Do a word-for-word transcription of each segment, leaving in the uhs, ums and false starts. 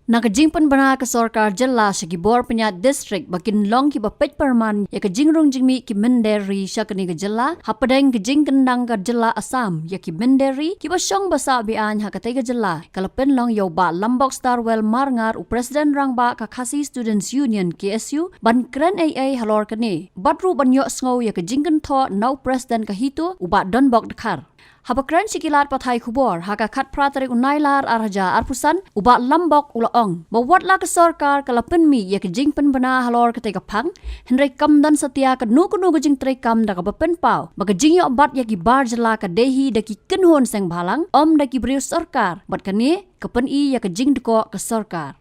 Na ka jingpynbna ka sorkar jylla sha ki bor pynïaid district ba kin long kiba peit pyrman ïa ka jingrung jingmih ki mynder ri sha kane ka jylla, hapdeng ka jingkyndang ka jylla Assam ïa ki mynder ri kiba shong ba sah be-aiñ ha katei ka jylla, ka la pynlong ïa u Bah Lambok Starwell Marngar, u President Rangbah ka Khasi Students Union, K S U, ban kren ei ei halor kane bad ruh ban ïohsngew ïa ka jingkynthoh na u President ka HITO, u Bah Donbok Dkhar. Haba kren sha ki lad pathai khubor ha ka khatphra tarik u Nailar ar hajar arphew san, u Bah Lambok u la ong ba wat la ka sorkar ka la pynmih ïa ka jingpynbna halor katei ka phang, hynrei kam don satia kano kano ka jingtreikam da kaba pynpaw ba ka jingïoh bat ïa ki bar jylla ka dei hi da ki kynhun seng bhalang, ym da ki briew sorkar, bad kane ka pyni ïa ka jingdkoh ka sorkar.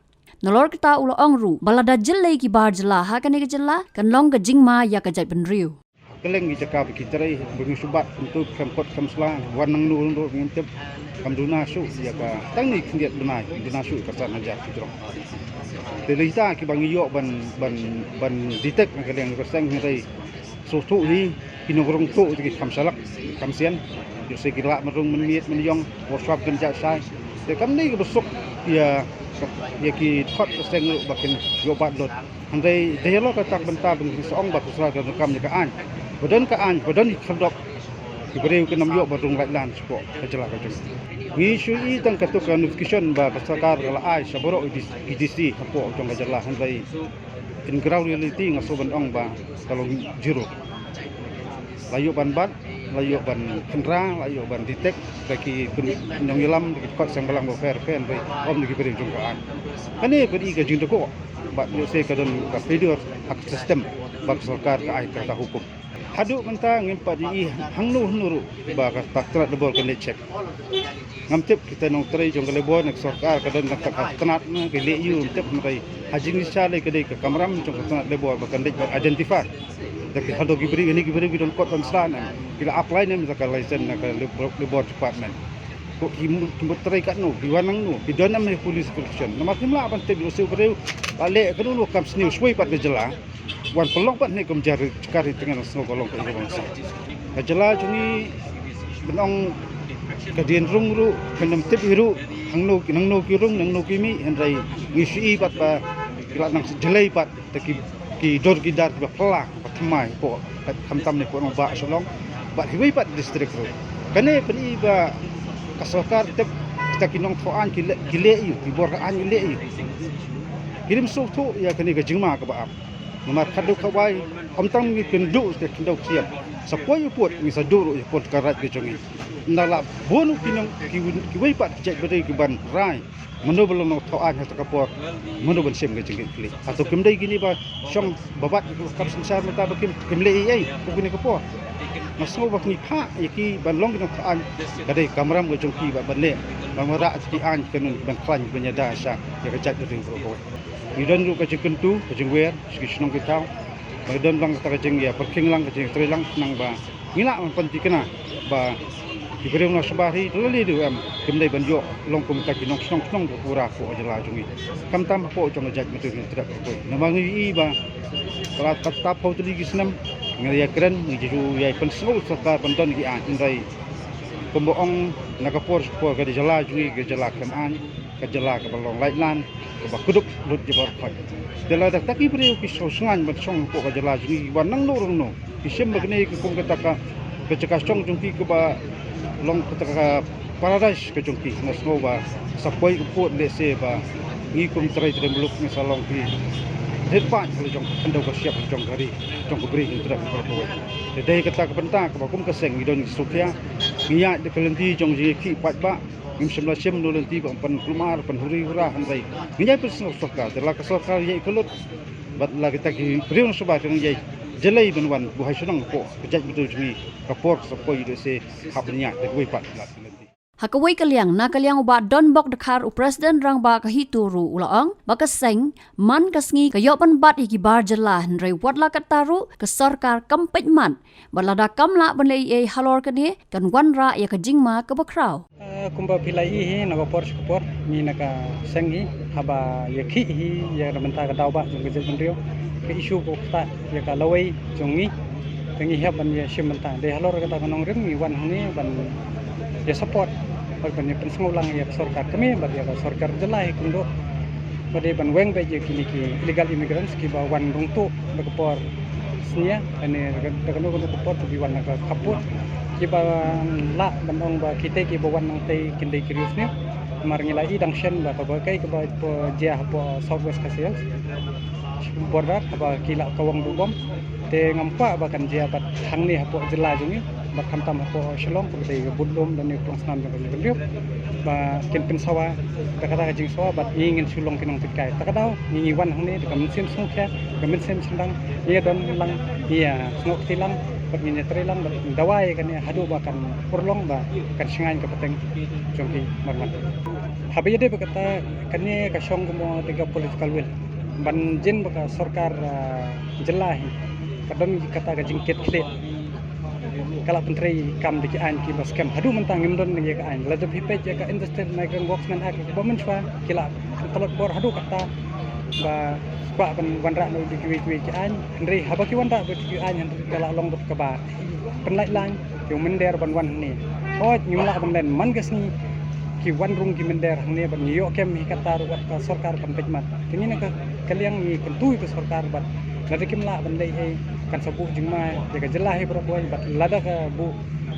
Nalor kata u la ong ruh ba lada jyllei ki bar jylla ha kane ka jylla, kan long ka jingma ïa ka jaitbynriew. Kylleng ki jaka ba ki trei ba ngi shu bat, kyntu kham kot kham sla, wan nangno ruh ngim tip. Kam duna shuh ïa ka, tang ni khyndiat bnai duna shuh ïa ka san hajar ki jrong. Te lei ta kiba ngi ïoh ban, ban, ban detect na ka liang ka seng, hynrei sngewthuh hi, ki nongrung tuh te ki kham shalak, kham sian. Ïoh se ki lah mynrung mynmiet mynïong, workshop kin jait shai. Te kam dei kaba suk ïa, ïa ki dkhot ka seng ruh ba kin ïoh bat lut. Hynrei dei halor kata ka bynta ba ngi sa ong ba ka sorkar ka donkam ïa ka aiñ. Ba don ka aiñ, ba don ki khyrdop, ki briew kin ym ïoh ban rung laitlan shapoh ka jylla ka jong ngi. Ngi shu i tang katto ka notification ba ka sorkar ka la ai sha baroh ki D C, ki D C hapoh jong ka jylla, hynrei in ground reality nga shu ban ong ba ka long zero. La ïoh ban bat, la ïoh ban khynra, la ïoh ban detect da ki nongïalam, da ki dkhot seng bhalang bapher bapher, hynrei ym da ki briew jong ka aiñ. Kane ka dei ka jingdkoh, bad ïoh se ka don ka failure ha ka system ba ka sorkar ka ai kata hukum. Haduh mynta ngim pat i hangno hangno ruh ba kata ka tnat labor kan leit check. Ngam tip kita nongtrei jong ka labor ne ka sorkar ka don kata ka tnat ne ka leh ïa u, ngam tip, hynrei ha jingshisha lei ka dei ka kamram jong ka tnat labor ba kan leit ban identify. Da ki haduh ki briew, kine ki briew ki don kot ban sla ne em, ki la apply ne em ïa ka license na ka labor, labor department. Ko ki mut, ki mut trei katno, ki wan nangno, ki don ne em ha police protection. Namar kim lah ban tip ïa u briew la leh katno, kam sniew shawei pat ka jylla. Wan pynlong pat ne kum jar jaka ri tngen, sngew ka long ka ïa ka bangsa. Ka jylla jong ngi ban ong ka dien rung ruh, kan ym tip hi ruh hangno, nangno ki rung, nangno ki mih, hynrei ngi shu i pat ba ki la nang jyllei pat da ki, ki dur ki dar kiba phylla, ba thymmai, hapoh, khamtam ne hapoh nongbah Shillong bad ha kiwei pat district ruh. Kane pyni ba ka sorkar tip kita ki nongthoh aiñ ki leh, ki leh ïa u, ki bor ka aiñ ki leh ïa u. Ki rim sngewthuh ïa kane ka jingma kaba ap. Namar khadduh khawai, ym tang ngi kynduh te khyndew ksiam. Sa poi u pud ngi sa duh ruh ïa ka pud ka raid ka jong ngi. Ynda la bun u ki nong, ki, kiwei pat ki jaitbynriew ki ban rai. Mano ba long nongthoh aiñ ha kata ka por, mano ban shim ka jingkitkhlieh. Hato kim dei kine ba shong ba bat ka kam synshar mynta ba kim, kim leh ei ei ha kane ka por. Nga sngew ba ngi phah ïa ki ban long ki nongthoh aiñ, ka dei kamram ka jong ki ba ban leh, ban wanrah ïa ki aiñ ki kainun ban khlaiñ ban ïada sha ïa ka jaitbynriew baroh kawei. Ngi don ruh ka jingkyntu, ka jingwer sha ki shnong ki thaw. Ba ngi don lang kata ka jingïapyrkhing lang, ka jingïatreilang, khnang ba ngi lah ban pynthikna ba ki briew na shabar hi, lane dei em, kim dei ban ïoh long kum kita ki nongshnong shnong ba pura hapoh ka jylla jong ngi. Khamtam hapoh jong ka jaitbynriew Hynñiewtrep baroh kawei. Namar ngi i ba la tap tap phew tylli ki snem ngi ïakren, ngi ju ïai pynsngew sorkar ban don ki aiñ, hynrei kumba ong, na ka por sha ka por ka jylla jong ngi ka jylla khlem aiñ, ka jylla kaba long laitlan, kaba kdup lut ïa baroh khoit. Te lada kita ki briew ki sngewsngaiñ ban shong hapoh ka jylla jong ngi, wan nangno ruh nangno, ki shim ba kane ka kum kata ka, ka jaka shong jong ki kaba long kata ka paradise ka jong ki, nga sngew ba sa poi u pud lehse ba ngi kum trai trai muluk ngi sa long ki rit paid ha la jong ka khyndew ka shyiap ha la jong ka ri jong ka Bri Hynñiewtrep baroh kawei. Te dei kata ka bynta kaba kum ka seng ngi don ngi sngewkhia, ngi ïaid da ka lynti jong jingïakhih paidbah. Ngim shym la shim ïa u lynti ba ym pynkulmar, pynhuri hura, hynrei ngi ïai pynsngew sorkar, te la ka sorkar ïai kyllut bad la kita ki briew na shabar kin ïai jyllei ban wan buhai shnong hapoh ka jaitbynriew jong ngi, ka por ka sa poi, lehse hap ban ïaid da kawei pat lad ki lynti. Ha kawei ka liang, na ka liang u Bah Donbok Dkhar, u President Rangbah ka HITO ruh u la ong ba ka seng man ka sngi ka ïoh ban bat ïa ki bar jylla, hynrei wat la katta ruh ka sorkar kam peit mat. Bad lada kam lah ban leh ei ei halor kane, kan wanrah ïa ka jingma kaba khraw. Eh, kumba phi la i hi na ka por sha ka por, ngi na ka seng hi, haba ïakhih hi ïa ka bynta ka daw bah jong ka jaitbynriew, ka issue ka ktah ïa ka lawei jong ngi, te ngi hap ban ïashim bynta. Dei halor kata ka nongrim ngi wan hangne ban ïa support bad ban ïa pynsngew lang ïa ka sorkar kmie bad ïa ka sorkar jylla hi kumjuh. Ba dei ban weng beit ïa kine ki illegal immigrants kiba wan rung tuh da ka por snia, lane da kano kano ka por, kiba wan na ka khappud, kiba lah ban ong ba kita kiba wan nangtei kin dei ki riewsniew. Namar ngi la i dang shen ba kaba kai kaba jia hapoh South West Khasi Hills border haba ki la kawang duh bom. Te ngam kwah ba kan jia bad hangne hapoh jylla jong ngi, bad khamtam hapoh Shillong kaba dei ka budlum lane ka plongsnam jong ka ri India, ba kin pynsawa da kata ka jingsawa bad ngi ngin shu long ki nongpeitkai. Ta ka daw ngi ngi wan hangne da ka mynsiem sngewkhia, da ka mynsiem sngewdang, ngi ïa don lang, ngi ïa sngewkti lang bad ngi ïa trei lang bad dawa ïa kane haduh ba kan urlong ba kan shngaiñ ka pateng jong ki marmat. Haba ïadei bad kata, kane ka shong kumno da ka political will ban jin ba ka sorkar, ah, jylla hi ka don kata ka jingkit khlieh. Ka la pyntrei kam da ki aiñ kiba skhem. Haduh mynta ngim don ïa ka aiñ. Lada phi peit ïa ka Interstate Migrant Workmen Act ba mynshwa, ki la tlot bor haduh katta ba kwah ban wanrah noh da kiwei kiwei ki aiñ. Hynrei haba ki wanrah beit ki aiñ, hynrei ka la long beit kaba pynlait laiñ ïa u mynder ban wan hangne. Hooid, ngim lah ban len, man ka sngi ki wan rung ki mynder hangne bad ngi ïoh kem hi katta ruh, wat ka sorkar kan peit mat. Te ngi na ka, ka liang ngi kyntu ïa ka sorkar bad lada kim lah ban leh ei, kan sa buh jingma ïa ka jylla hi baroh kawei, bad lada ka buh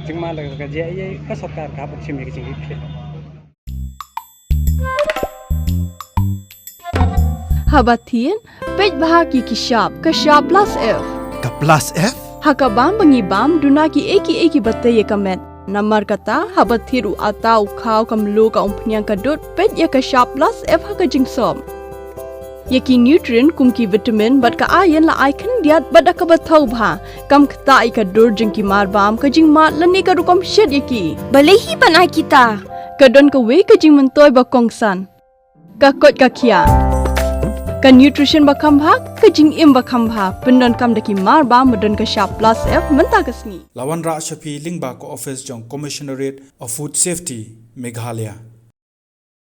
jingma, lada ka jia ei, ka sorkar ka hap ban shim ïa ka jingkit khlieh. Haba thied, peit bha ïa ki shap, ka shap plus F. Ka plus F? Ha ka bam ba ngi bam, duna kiei kiei kiba tei ïa ka met. Namar kata, haba thied u atta, u khaw, ka mluh, ka umphniang, ka dud, peit ïa ka shap plus F ha ka jingsop. Ïa ki nutrient kum ki vitamin bad ka iron la ai khyndiat bad da kaba thaw bha. Kam ktah ïa ka dur jong ki marbam, ka jingmad lane ka rukom shet ïa ki. Balei hi ban ai kita? Ka don kawei ka jingmyntoi ba kongsan. Ka koit ka khiah. Ka nutrition ba kham bha, ka jingim ba kham bha. Pyndonkam da ki marbam ba don ka shap plus F mynta ka sngi. La wanrah sha phi lyngba ka office jong Commissionerate of Food Safety, Meghalaya.